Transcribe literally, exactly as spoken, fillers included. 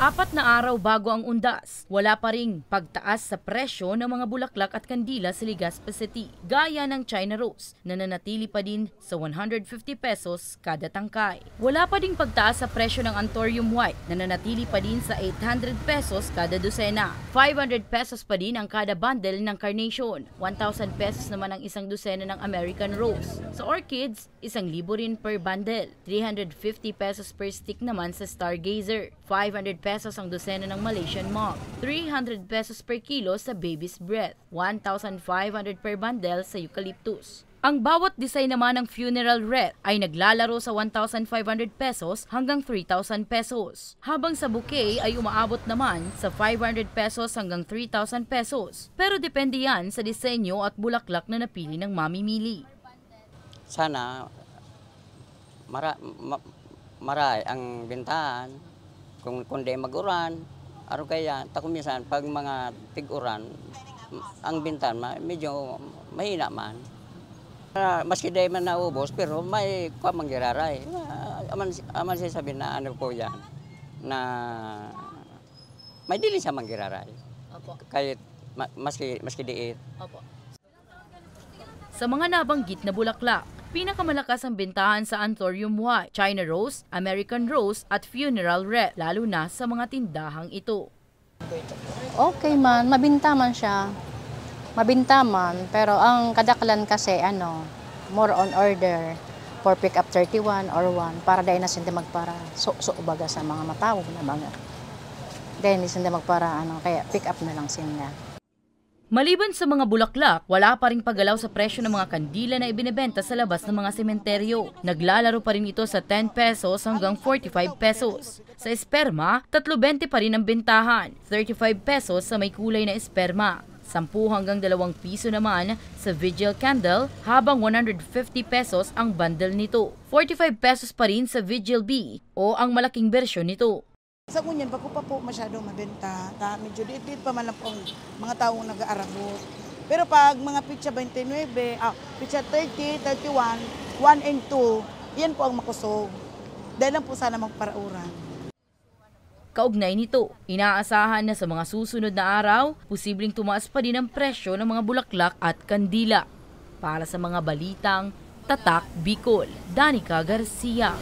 Apat na araw bago ang undas, wala pa ring pagtaas sa presyo ng mga bulaklak at kandila sa Legazpi City, gaya ng China Rose na nanatili pa din sa one hundred fifty pesos kada tangkay. Wala pa ding pagtaas sa presyo ng Anthurium White na nanatili pa din sa eight hundred pesos kada dosena. Five hundred pesos pa din ang kada bundle ng Carnation. One thousand pesos naman ang isang dosena ng American Rose. Sa Orchids, isang libo rin per bundle. Three hundred fifty pesos per stick naman sa Stargazer. Five hundred pesos ang dosena ng Malaysian Malt. Three hundred pesos per kilo sa Baby's Breath. One thousand five hundred per bundle sa Eucalyptus. Ang bawat design naman ng funeral wreath ay naglalaro sa one thousand five hundred pesos hanggang three thousand pesos, habang sa bouquet ay umaabot naman sa five hundred pesos hanggang three thousand pesos. Pero depende yan sa disenyo at bulaklak na napili ng mamimili. Sana mara, ma, maray ang bintahan. Kung, kung di mag-uran, aro kaya, ta kung minsan, pag mga tig-uran, ang bintahan ma, medyo mahina man. Ah, maski di man naubos, pero may kuha manggiraray. Ah, aman, aman siya sabi na ano po yan, na may dili siya manggiraray. Opo. Kahit ma, maski, maski diit. Opo. Sa mga nabanggit na bulaklak, pinakamalakas ang bentahan sa Anthurium White, China Rose, American Rose at Funeral Wreath, lalo na sa mga tindahang ito. Okay man, mabinta man siya. Mabinta man, pero ang kadaklan kasi ano, more on order for pick up thirty-one or one para dai na sinda magpara so, so baga sa mga matawag na baga. Dai ni sinda magpara ano, kaya pick up na lang sinda. Maliban sa mga bulaklak, wala pa ring paggalaw sa presyo ng mga kandila na ibinebenta sa labas ng mga sementeryo. Naglalaro pa rin ito sa ten pesos hanggang forty-five pesos. Sa esperma, tatlo bente pa rin ang bentahan, thirty-five pesos sa may kulay na esperma, sampu hanggang dalawang piso naman sa vigil candle, habang one hundred fifty pesos ang bundle nito. Forty-five pesos pa rin sa vigil bee o ang malaking bersyon nito. Sa ngunyan, bako pa po masyadong mabenta. Ta, medyo diit-diit pa man lang po ang mga taong nag-aarabot. Pero pag mga pitsa twenty-nine, ah, pitsa thirty, thirty-one, one and two, yan po ang makusog. Dahil lang po sana magparauran. Kaugnay nito, inaasahan na sa mga susunod na araw, posibleng tumaas pa din ang presyo ng mga bulaklak at kandila. Para sa mga balitang Tatak Bicol, Danica Garcia.